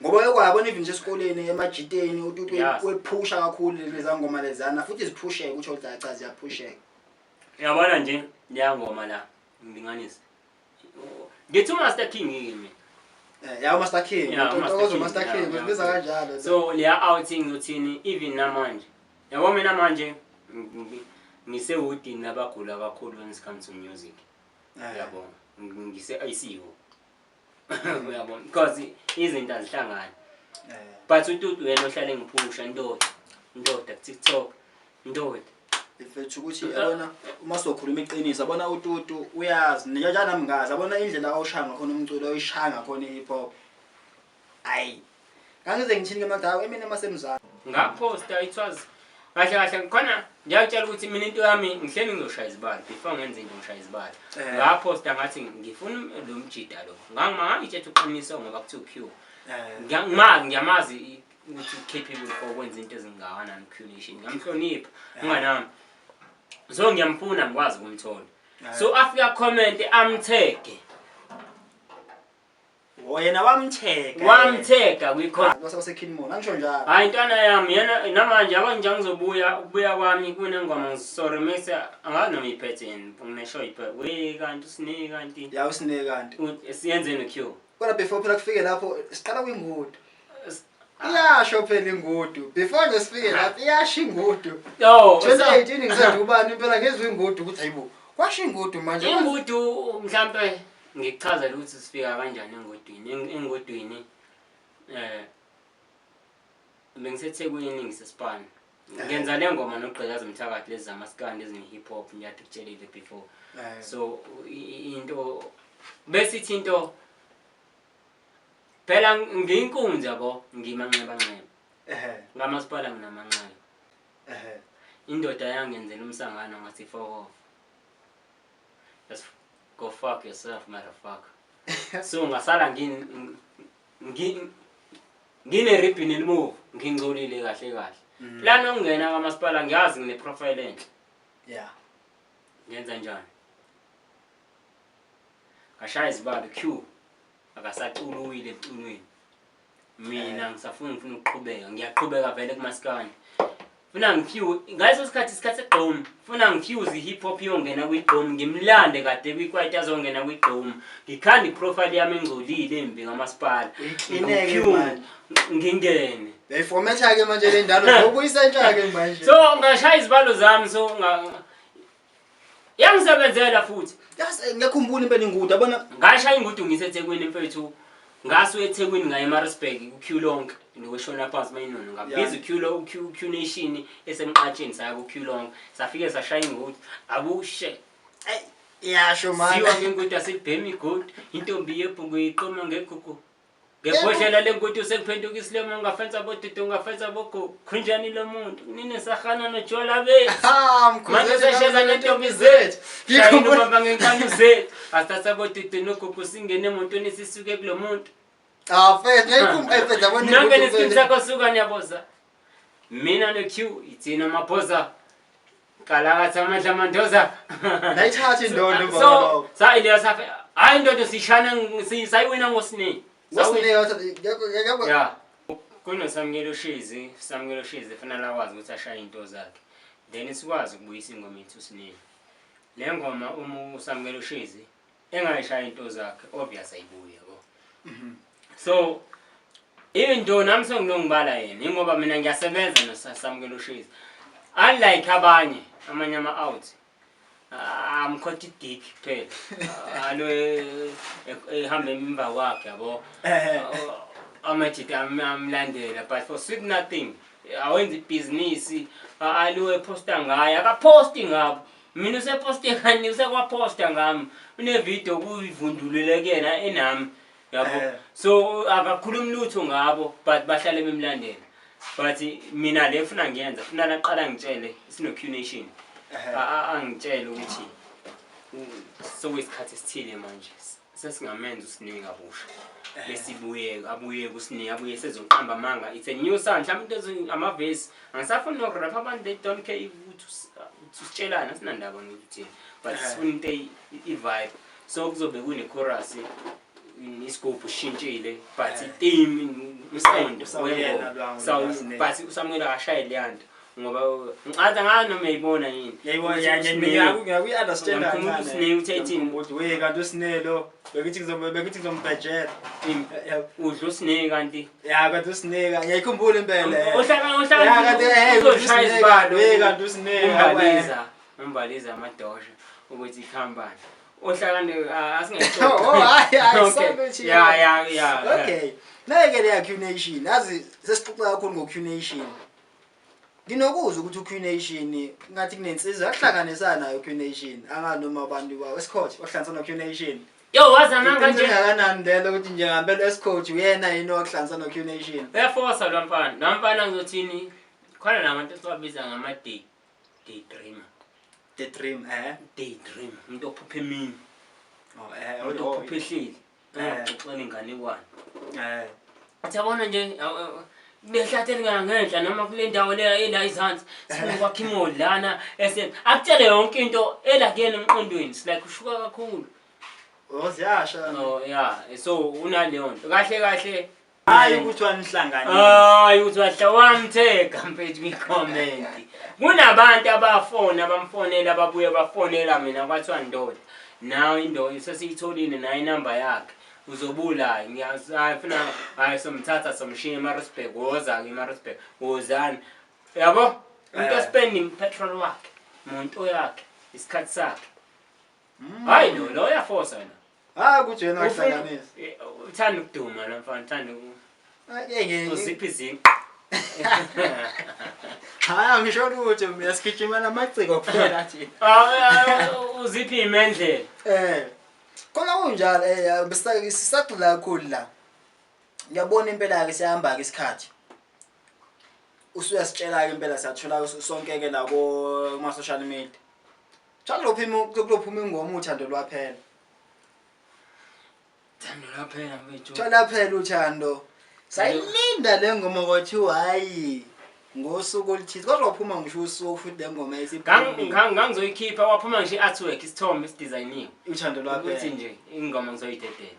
Ngoba yokwabona even nje esikoleni emajiteni uTutu wephusha kakhulu lezi ngoma lezana futhi ziphusheke uthi cha cha ziyaphusheka. Uyabona nje leya ngoma la ngilinganise. Ngithi uMaster King yimi. Ya uMaster King, Yeah, uMaster uTokozo King, Master yeah, King yeah. uzibiza kanjalo. So leya outing uthini even namanje. Yabo mina manje ngisehudini nabagula kakhulu when it comes to music. Yabo ngise ICU. Uyabona because izinto azihlangani. But uTutu yena ohlale ngiphusha ndoda. Ndoda ku TikTok. Ndoda. Mfethu ukuthi yabona uma sokhuluma iqiniso yabona uTutu uyazi njengoba nami ngazi yabona indlela awushaya ngakhona umculo oyishaya ngakhona i-hip hop. Ayi. Ngangize ngithini ke madawu emini emasemzana. Ngaposta it was kahle kahle khona ngiyakutshela ukuthi mina into yami ngihleli ngizoshaya izibalo before ngenze into ngishaya izibalo. Ngaposta ngathi ngifuna lo mjida lo. Ngangitshela uqiniso ngoba kuthiwa Q. Ngiyamazi ukuthi capable for ukwenza into ezingakanani Q Nation. Ngamhlonipha unganami. So ngiyamfuna ngikwazi ukumthola. So afika comment amthege. Yena wamthega. Wamthega kwi-comment. Base Kinmon angisho njalo. Hayi ntwana yami yena namanje yabo nje ngizobuya ukubuya kwami kunengoma ngisorry mase angazi noma iphethe yini nginesho iphethe we kanti usine kanti Ya usine kanti. Siyenzeni Q. Kodwa before phela kufike lapho siqala kwingudu. Iyasho phela ingudu before nje sifike lapho iyasho ingudu. Yo 2018 ngisethi ubani impela ngezwe ingudu ukuthi hayibo kwasho ingudu manje. Ingudu mhlambe ngikuchazela ukuthi sifika kanjani engudwini. Engudwini bengiseThekwini ngisesipani. Ngenza le ngoma noGqikazi Mthakathi lezi zamaskandi ezine hip hop ngiyathi kutshelile before. So into besithi into phela ngiyinkunzi yabo ngimanxeba nxeba. Ngamasipala nginamanxeba. Indoda yangenzela umsangano ngathi fuck off. Just go fuck yourself motherfucker. So ngasala ngine ribbon elibovu ngingcolile kahle kahle. Plan ongena kamasipala ngiyazi ngine profile enhle. Yeah. Ngenza njani? Ngashaya izibalo Q akasaculuwile emculweni. Mina ngisafuna ngifuna ukuqhubeka, ngiyaqhubeka vele kumaskandi. Funa ngifuse ngaleso sikhathi isikhathi segqom, funa ngifuse hip hop iyongena kwigqom, ngimlande kade kwikwaito azongena kwigqom. Ngikhanda iprofile yami engcolile embi ngamasipala. Uyiklineke manje. Ngingene. Uyayiformatha ke manje le ndalo uzobuyisa entsha ke manje. So ngashaya izibalo zami so yangisebenzela futhi. Yazi ngiyakhumbula impela ingudu yabona ngashaya ingudu ngiseThekwini mfethu. Ngasuka eThekwini ngaye eMaritzburg ku Q lonke nokweshona phansi mayinono ngabiza uQ lo Q Q Nation esemqatsheni saya ku Q lonke safike sashaya ingudu abushe. Ey iyasho manje. Siwa ngengudu asibhemi good intombi yebhungu iqoma ngegugu. Ngebhodlela lengudu sekuphenduka isilimo, ungafensa bodudu, ungafensa bogu. Khunjani lo muntu nini sahana notshwala bethu. Ha, Manje mkhuze sesheza nentombi zethu. Shayina ubaba ngenkani zethu. Asithatha bodudu nogugu singene emotweni sisuke kulo muntu. Ah, mfethu, ngiyayikhumbula mfethu, yabona Nonke ingudu, nesikimu mfethu. sakho suka niyaboza. Mina no-Q ithina maphosa. Kalakatha amandla mandoza. Nayithatha indondo emva So kwalokho. sayileyo safe. Hayi indondo sishana sayiwina ngosine. Ngosine wathatha Ya. KunoSamkelo Shezi, Samkelo Shezi fanele akwazi ukuthi ashaye into zakhe. Then sikwazi ukubuyisa ingoma yethu uSineli. Le ngoma uma uSamkelo Shezi engayishaya into zakhe obvious ayibuye yabo. So into nami sengilongibala yena ingoba mina ngiyasebenza noSamkelo Shezi. Unlike abanye amanye ama out amkhotha i-dick kuphela alo ehambe emva kwakhe yabo, amajita amlandela, but for sweet nothing awenza ibhizinisi alo eposta ngayo, akaposti ngabo. Mina useposte kani, usekwaposta ngami, unevidiyo kuyivundulule kuyena enami yabo. So akakhulumi lutho ngabo, but bahlale bemlandela. But mina le funa ngiyenza, funa laqala ngitshele sino-Q Nation, angitshele ukuthi sokuyisikhathi esithile manje sesingamenza uSinike kabusha, besibuye abuye kuSinike, abuye sezoqamba amanga. It's a new sound, mhlawumbe into amavesi angisafuni nokurapha abantu, they don't care ukuthi usitshelani, asinandaba nokuthi uthini, but sifuna into i-vibe. So kuzobe kune-chorus, isigubhu sishintshile, but i-theme, umqondo Usawuyena lwangu wengoma. But uSamukelo akashaye leya nto ngoba ngicathi angazi noma uyayibona yini. Ngiyayibona. Ukuthi uSnake- Ngiyakuyi-understand. Ngiyamkhumbula uSnake uthi ayithini. Ukuthi we kanti uSinelo bekuthi ngizombhejela. Udla uSnake kanti Ya, kanti uSnake ngiyayikhumbula impela. Ohlala Ya, kanti uzoshaya uSnake, izibalo. We kanti uSnake. Umbaliza amadosha ukuthi ikhambani ohlakane. Oh, hayi, hayi, sonke nje. Ya. Okay. Naye-ke leya Q Nation, yazi sesixoxa kakhulu ngo-Q Nation. Nginokuzwa ukuthi u-Q Nation ngathi kunensizwa yakuhlanganisa nayo Q Nation. Angazi noma abantu bawo Escort wahlanganisa no-Q Nation. Yo, wazamanga Iqiniso nje. engakanani lelo ukuthi nje ngempela Escort uyena yini owakuhlanganisa no-Q Nation? Uyafosa lo mfana, lo mfana ngizothini, khona nabantu esibabiza ngama-day daydreamer. The Dream, eh? Daydream umuntu ophupha emini. Oh, eh, Umuntu oh, ophupha ehleli engaxoxela inganekwane. Athi yabona nje kulehlathi elingangenhla noma kule ndawo leya ela izansi sifuna ukwakha imoli lana, ese akutshele yonke into ela kuyena emqondweni. It's like ushuka kakhulu. Oh, ziyasha. Oh yeah, so unaleyo nto kahle kahle. Hayi ukuthi wanihlanganisa. Hayi ukuthi wahla wamtheka mfethu kwi-comment. Kunabantu abafona bamfonela, babuye bafonela mina, kwathiwa ndoda nawe indoda sesiyitholile nayo inamba yakhe, uzobulayo. Ngiyazi, hayi funa, hayi somthatha somshiya eMaritzburg, woza-ke eMaritzburg, wozani yabo umuntu spending petrol wakhe, muntu yakhe, isikhathi sakhe. Hayi lo uyafosa wena. Hayi ukuthi yena wakuhlanganisa. Uthanda ukuduma lo mfana, uthanda Hayi ngeke. Uziphi izinqa. Hayi, angisho lutho mina, sigijima namaciko kuphela thina. Ah, uziphi imendlela. Khona kunjalo, sisagxila kakhulu la. Ngiyabona impela ke siyahamba ke isikhathi. Usuyasitshela ke impela, siyathola sonke ke la ko kuma social media. Cha, kulophuma ingoma uthando lwaphela. Thando lwaphela mfethu. Thola phela uthando. Sayilinda le ngoma, kwathiwa hayi ngosuku oluthize, kodwa waphuma ngisho usuku futhi le ngoma isiphumile. Ngangizoyikhipha, waphuma ngisho i-artwork, isithombe esidizayiniwe. Uthando Ukuthi lwaphela. nje ingoma ngizoyidedela.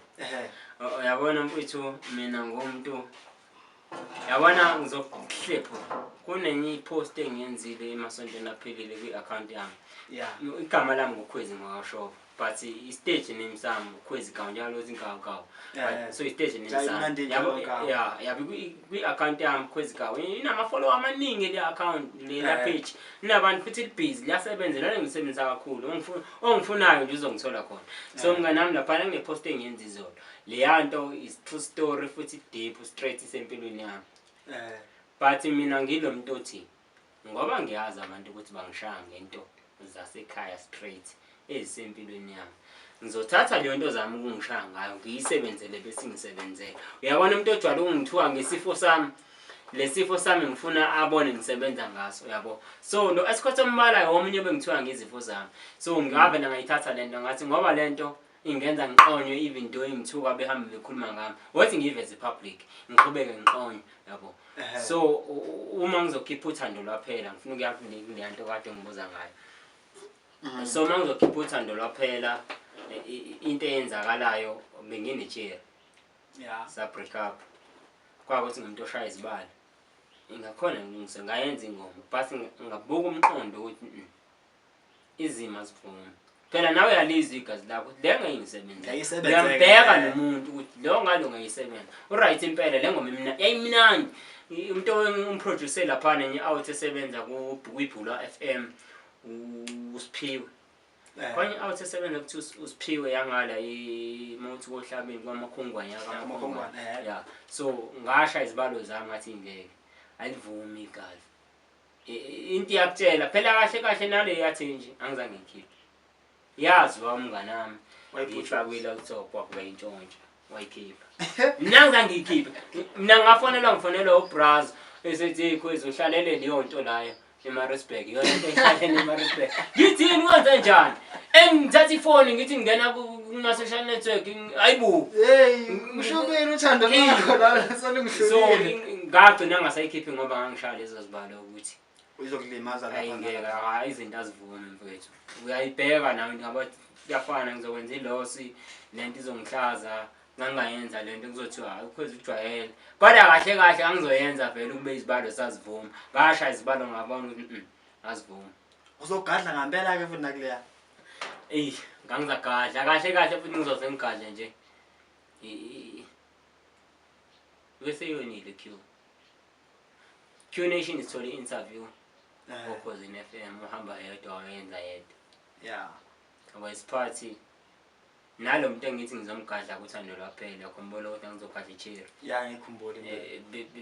Uyabona mfethu, mina ngumuntu yabona ngizokuhlephu kunenye i-post engiyenzile emasontweni aphelile kwi-account yami. Igama lami nguKhwezi ngwakashoba, but i-stage name sami uKhwezi Gawu, njalo uthi Nkawu Nkawu. So i-stage name Cha, sami imnandi nje yabo. Nkawu. Ya, yabi kwi-account yami Khwezi Gawu inama-follower amaningi le account lela page, inabantu futhi li-busy, liyasebenza lona, ngilisebenzisa kakhulu. Ongifunayo nje uzongithola khona. So mngani wami, laphana kune-post engiyenza izolo, leya nto is true story futhi deep, straight isempilweni yami. But mina ngilo muntu othi ngoba ngiyazi abantu ukuthi bangishaya ngento. zasekhaya straight ezisempilweni yami. Ngizothatha leyo nto zami ukungishaya ngayo ngiyisebenzele bese ngisebenzele. Uyabona umuntu ojwayele ukungithuka ngesifo sami, lesifo sami ngifuna abone ngisebenza ngaso, uyabo. So lo escort ombalayo omunye bengithiwa ngizifo zami, so ngave ngayithatha lento ngathi ngoba lento ingenza ngiqonywe, even though ingithuka behambe bekhuluma ngami, wathi ngiyiveze public ngiqhubeke ngiqonywe, yabo. So uma ngizokhipha uthando lwaphela, ngifuna ukuya kuleya nto kade ngibuza ngayo. So uma ngizokhipha uthando lwaphela, into eyenzakalayo, benginetsheri, sa break up, kwakuthi ngumuntu oshaya izibalo, ingakhona ngayenza ingoma, but ngabuka umqondo ukuthi izimo azivumi. Phela nawe uyalizwa igazi lakho ukuthi le ngeke ngisebenze. Uyambheka nomuntu ukuthi lo ngalo ngeyisebenza, uright impela le ngoma yayimnandi. Umuntu umproducer laphana enye out esebenza kwiBhula FM, uSiphiwe. Khona out esebenza kuthi uSiphiwe yangala imuthi kohlabeni kwamakhungwane. YakaMakhungwane. Ya, so ngasha izibalo zami ngathi ngeke, alivumi igazi. Into iyakutshela phela kahle kahle nale yathi nje angizange ngikhiphe, yaziwa umngane wami, ngiyifake kwi-laptop, wakuyintshontsha wayikhipha. Mina ngizange ngiyikhiphe. Mina ngafonelwa, ngifonelwa ubraz esethi, "Hey Khwezi, uhlalele leyo nto layo eMaritzburg, iyona nto ehlalele eMaritzburg." Ngithini, wenze njani? Engithatha ifoni ngithi ngingena kuma-social network, hayibo. Hey, ushubile uthando lwakho la. So selungihlulile. Ngagcina ngingasayikhiphi ngoba ngangishaya lezo zibalo ukuthi uzokulimaza hayi lapha. Ngeke. Nalapha. Hayi, izinto azivumi mfethu, uyayibheka nawe ngaba kuyafana, ngizokwenza iloss, lento izongihlaza. Ngangingayenza lento kuzothiwa hayi ukhwezi ujwayele, kodwa kahle kahle angizoyenza vele ukube izibalo sazivuma. Ngasha izibalo ngabona ukuthi azivuma. Uzogadla ngampela-ke futhi nakuleya. Eyi, ngangizagadla kahle kahle futhi ngizoze ngigadle nje. Bese yonile Q Q Nation isithole i-interview oKhozini FM, uhamba yedwa, wayenza yedwa. Ngoba nalo muntu engithi ngizomgadla kuthando lwaphela, khumbula ukuthi angizogadla icherry. Ya, ngikhumbula impela.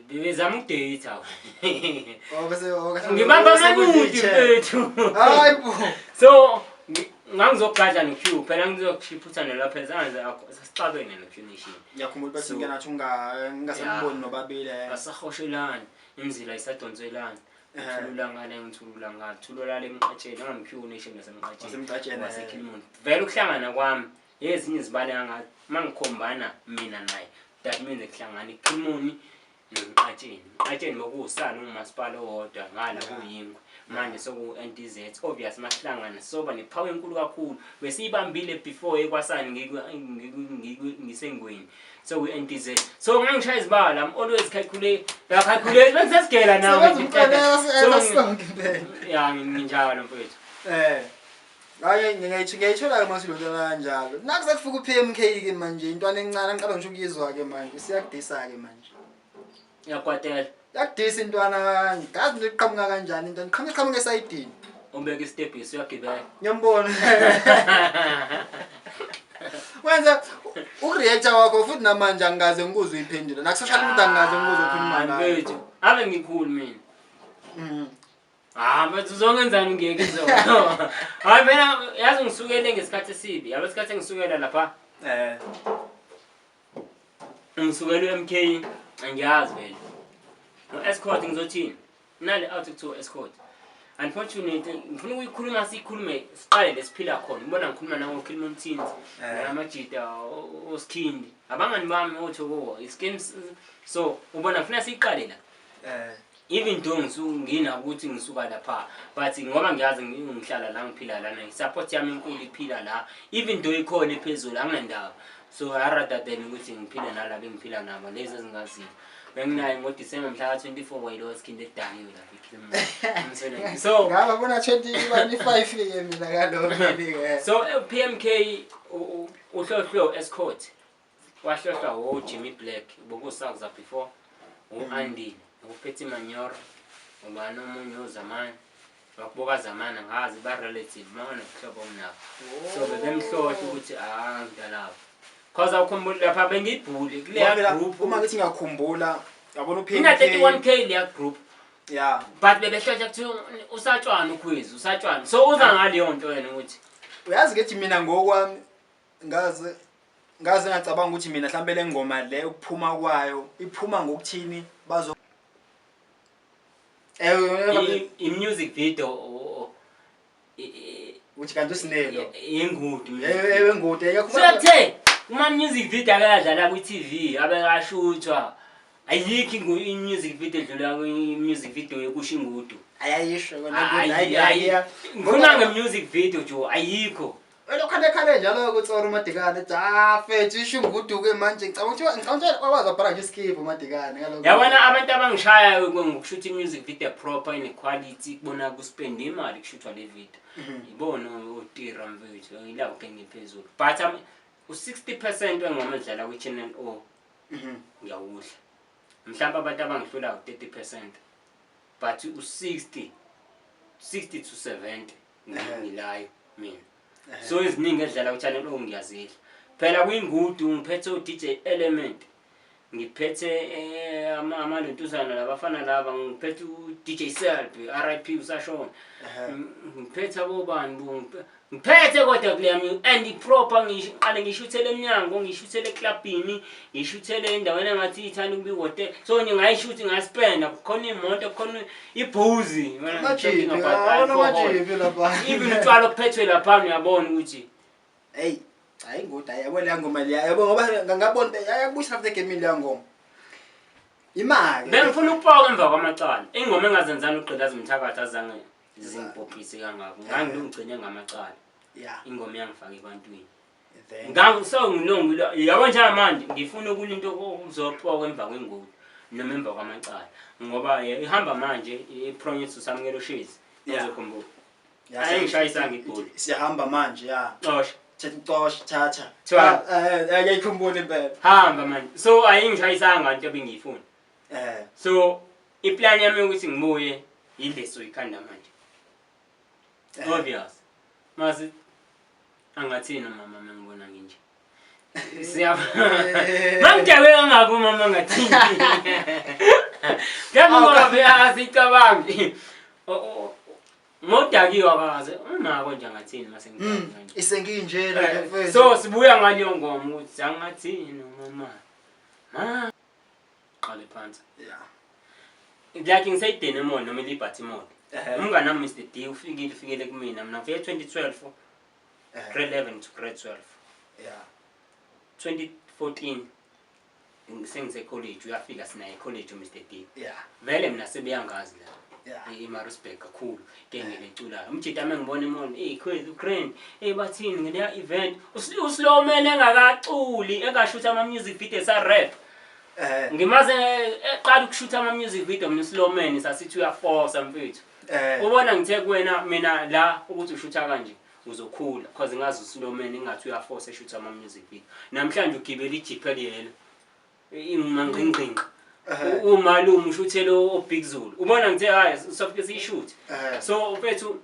Bebezama ukudate. Oh, bese oh, kahle- Ngibamba bese amanuti kuyitshela. mfethu. Hayi bo. So ngangizogadla no-Q phela, ngizokhipha uthando lwaphela, sangaze sasixabene no-Q Nation. Ngiyakhumbula bathi ngena ngingasamboni nobabili. Asahoshelani, imizila isadonselana. Ngithulula ngale, ngithulula ngale, thulula le emqatsheni, angangi-Q Nation nasemqatsheni. Wasemqatsheni. Wasekhilimoni. Vele ukuhlangana kwami ezinye izibale angathi mangikhombana mina naye, that means kuhlangana iKhilimoni nomqatsheni. Mqatsheni bokuwusana ungumasipala owodwa ngala kuyingwe, manje soku-NDZ. Obvious masihlangana soba nepower enkulu kakhulu, besiyibambile before ekwasani ngisengweni, so kwi-NDZ. So ngangishaya izibalo, I'm always calculate, calculate bengisesigela nawe. Sebenza umqondo sonke impela. Ya, nginjalo mfethu. Hayi, ngiyayithola-ke mase ilento kanjalo. Nakuze kufika u-PMK ke manje, intwana encane ngiqala ngisho ukuyizwa-ke manje, siyakudisa-ke manje. Uyakwatela. Yakudisa intwana, ngazi nje iqhamuka kanjani intwana, iqhamuka iqhamuka esayidini. Ubeka isitebhisi uyagibela. Ngiyambona. Wenza ukureacta kwakho futhi namanje angikaze ngikuzwe uyiphendula. Naku-social media angikaze ngikuzwe ukhuluma ngayo. Mfethu, ave ngikhulu mina. Ah, mfethu, uzongenzani ngeke izolo. Hayi phela yazi ngisukele ngesikhathi esibi. Yabo isikhathi engisukela lapha, ngisukela u-MK, angiyazi vele. No escort ngizothini? Nale out kuthiwa escort. Unfortunately, ngifuna ukuyikhuluma, siyikhulume siqale lesiphila khona. Ngibona ngikhuluma nango Kilmon Teens, namajita oSkhindi. Abangani bami oThoko, ischemes, so ubona ngifuna siyiqale la. Even though ngina ukuthi ngisuka lapha, but ngoba ngiyazi ngihlala la, ngiphila lana, i-support yami enkulu iphila la, even though ikhona ephezulu anginandaba. So I rather than ukuthi ngiphile nalabo engiphila nabo, lezi ezingaziyo benginayo ngoDisemba mhla ka-24 wayilo Skhindi edakiwe lapha eKhilimoni, so Ngaba bona 25 ke mina kaloko ke. So PMK uhlohlwe escort, wahlohlwa wo-Jimmy Black bokusakuza before, u-Andile, uphethe Manyoro, ubani omunye, uZamani wakuboka Zamani, ngazi ba-relative banobuhlobo omnabo, so bebemhlohla ukuthi ah ngidalapho cause awukhumbuli lapha bengiyibhuli kuleya Ngoba phela group. Uma ngithi ngiyakhumbula, yabona Ina u-PMK 31K leya group. Yeah. But bebehlohla kuthiwa usatshwana uKhwezi, usatshwana. So uza ngaleyo nto wena ukuthi Uyazi ke mina ngokwami ngaze ngacabanga ukuthi mina mhlambe le ngoma le ukuphuma kwayo iphuma ngokuthini bazo i-music video uthi kanti usinelo yengudu. Ewe ngude. Siyathe uma music video akayadlala kwi-TV abekashuthwa, ayikho i-music video edlula kwi-music video yokusho ingudu. Ayayisho. Ngifuna nge-music video jo, ayikho. Elokhale khale njalo kutsora uMadikane ethi ah fethu isho ingudu-ke manje ngicabanga ukuthi wakwazi wabhala nje iskiphu uMadikane ngalokho. Yabona abantu abangishayayo ngokushutha i-music video proper ine-quality, kubona kuspende imali kushuthwa le video, ibona otira mfethu, ilabo genge phezulu. But u-60% wengoma edlala kwi-Channel O ngiyawudla. Mhlawumbe abantu abangihlulayo 30%, but u-60 60 to 70 ngilayo mina. So eziningi edlala ku-Channel O ngiyazidla phela. Kwingudu ngiphethe o-DJ Element, ngiphethe amalontuzana labafana laba, ngiphethe u-DJ Selby, RIP, usashona. Ngiphethe abobani bo, ngiphethe kodwa kule yami and i-proper. Ngiqale ngishuthele emnyango, ngishuthele eklabhini, ngishuthele endaweni engathi ithanda ukuba ihhotel, so nje ngayishuthi ngaspenda, khona imoto, khona ibhuzi. When I'm talking Amajiphi, about awona alcohol. Amajiphi lapha. Even utshwala obuphethwe laphana uyabona ukuthi Hey, hayi ngude, hayi yabo leya ngoma leya, yabo ngoba ngabona ayakubuyisela futhi egemini leya ngoma. Imali. Bengifuna ukupoka emva kwamacala. Ingoma engazenzani ugqilaza umthakathi azange zingibhobhise kangako, ngangilungigcine ngamacala. Ingoma iyangifaka ebantwini. Then Ngangisongilongile yabo. Njengamanje ngifuna ukulwa into okuzopoka emva kwengudu noma emva kwamacala, ngoba ihamba manje iproject uSamukelo Shezi. Uzokhumbula. Ayingishayisanga igoli. Siyahamba manje, ya. Xosha. Thatha ucosha, thatha. Thiwa- Ngiyayikhumbula impela. Hamba manje, so ayingishayisanga into ebengiyifuna. So iplan yami yokuthi ngibuye yile soyikhanda manje. Obvious mase angathini umama mengibona nginje, siyaba mangidakwe kangaka, umama angathini? Njengoba asicabangi ngodakiwe akaze umako nje, angathini mase ngidakwe kanje? Isenginjena nje mfethu. So sibuya ngaleyo ngoma ukuthi angathini umama ma qale phansi. Like ngiseyidene mall noma iLiberty Mall. Umngane wami Mr D ufikile, ufikele kumina. Mina ngifike 2012, grade 11 to grade 12. 2014 sengise-college, uyafika, sinaye college uMr D. Vele mina sebeyangazi la eMaritzburg kakhulu ke ngileculayo. Umjita uma ngibona e-mall, "Hey Khwezi, ugrand, hey bathini ngeleya event?" Uslowman engakaculi, engashutha ama-music video esa-rap. Ngimaze eqala ukushutha ama-music video mina uslowman, sasithi uyaforsa mfethu. Ubona ngithe kuwena mina la ukuthi ushutha kanje uzokhula, cause ngazi uslowman engathi uyaforsa eshutha ama-music video. Namhlanje ugibela ijip eliyelo ingqingqingqi. Umalume ushuthele oBig Zulu. Ubona ngithe hayi, sofike siyishuthe. So mfethu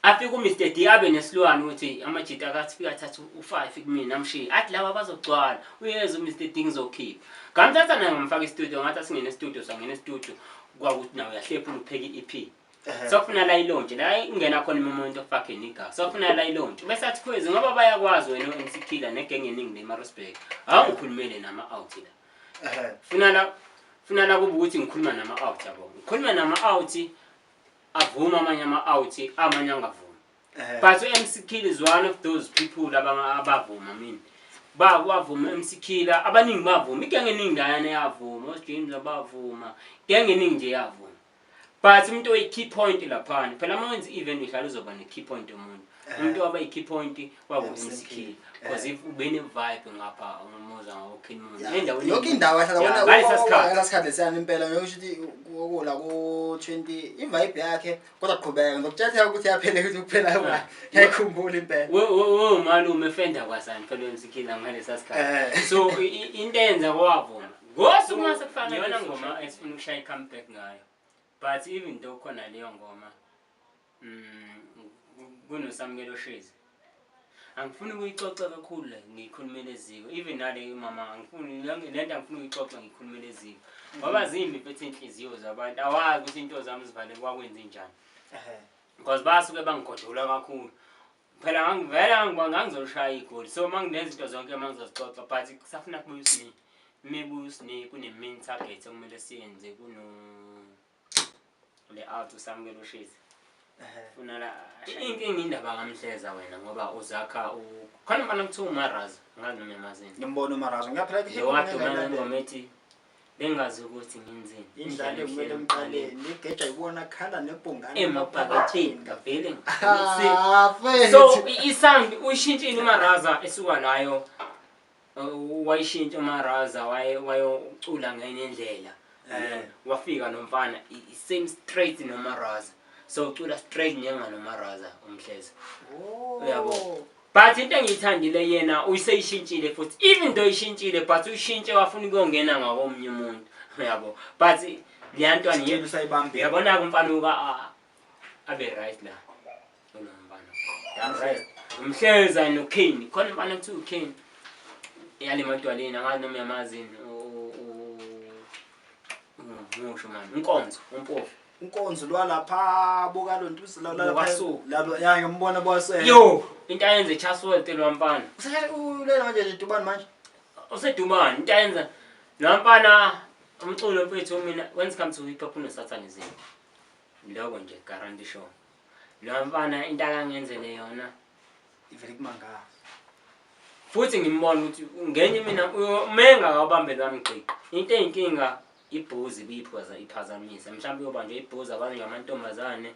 afike uMr D abe nesilwane ukuthi amajita akathi fika athatha u5 kumina amshiye, athi laba bazogcwala, uyeza uMr D, ngizokhipha. Ngamthatha naye ngamfaka e-studio, ngathi asingene e-studio, sangena e-studio, kwakuthi nawe uyahlephula upheka i-EP. Sokufuna la ilaunch la ingena khona i-moment of fucking nigga, sokufuna la ilaunch bese athi Khwezi, ngoba bayakwazi wena o-MC Killer negenge eningi le-Maritzburg, awungikhulumele nama-out la. Funa la kube ukuthi ngikhuluma nama-out, yabo, ngikhuluma nama-out, avuma amanye ama-out, amanye angavumi. But u-MC Killer is one of those people abavuma. Mina bavuma MC Killer, abaningi bavuma, igenge eningi layana yavuma, oJames abavuma, igenge eningi nje yavuma. But umuntu oyi-key point laphana phela, uma wenza i-event uhlala uzoba ne-key point yomuntu. Umuntu waba i-key point kwaku-MC MC Killer, because if ube ne-vibe ngapha umuza ngawo-King Yeah. endaweni Yonke indawo yahlala. Yeah, ngalesa sikhathi. Ngalesa sikhathi lesiyana impela ngisho ukuthi la ku-20 i-vibe yakhe, kodwa qhubeka, ngizokutshela ukuthi yaphela, ukuthi kuphela ngiyayikhumbula impela. We malume efenda kwasani phela u-MC Killer ngalesa sikhathi. So into eyenza kwavuma ngosuku mase kufana iyona ngoma esifuna ukushaya i-comeback ngayo. But even though khona leyo ngoma, kunoSamukelo Shezi. Angifuni ukuyixoxa kakhulu la, ngiyikhulumele eziko. Even nale mama angifuni le nto, angifuni ukuyixoxa ngiyikhulumele eziko. Ngoba zimbi mfethu iy'nhliziyo zabantu, awazi ukuthi into zami zivale kwakwenze njani. Because basuke bangigodula kakhulu. Phela ngangivele ngangizoshaya igoli. So uma nginezinto zonke uma ngizozixoxa, but kusafuna kubuye uSne. Uma ebuya uSne kune-main target okumele siyenze kuno le out uSamukelo Shezi. Funa la inkinga indaba kaMhleza wena, ngoba uzakha khona mfana kuthiwa uMaraza, angazi noma emazini. Ngimbona uMaraza, ngiyaphela. Lo waduma ngengoma ethi bengazi ukuthi ngenzeni. Indlala ekumele emqaleni igeja ibona khala nebhungane. Emabhaketheni ngavele. Ah, mfethu. So i-sound uyishintshile uMaraza esuka layo, wayishintsha uMaraza, wayocula ngenye indlela. Wafika nomfana same straight noMaraza, so ucula straight njenganomaraza uMhleza. Oh. Uyabo. But into engiyithandile yena uyiseyishintshile futhi, even though ishintshile, but uyishintshe wafuna ukuyongena ngakomunye umuntu, uyabo, but leya ntwana Isitshela usayibambile. Uyabona-ke umfana uka abe right la ulo mfana right uMhleza noKane, khona umfana kuthiwa uKane yale madwaleni, angazi noma uyamazini, ngisho mani uNkonzo umpofu. Unkonzo lwalapha buka lo nto Bukasuku. Labo ya ngimbona bose. Yo, into ayenze eChatsworth lo mfana. Usashaya ulela manje nje Dubani manje. Usedumane into ayenza lo mfana, umculo mfethu. Mina when it comes to hip hop kuno-satanism, lokho nje guarantee sure. Lo mfana into akangenzele yona Ivele kumangaza. Futhi ngimbona ukuthi ngenye mina mengakawubambeli wami gqiqa into eyinkinga ibhuzi biyiphaza iphazamisa, mhlawumbe uyobanjwa ibhuzi abanye ngamantombazane.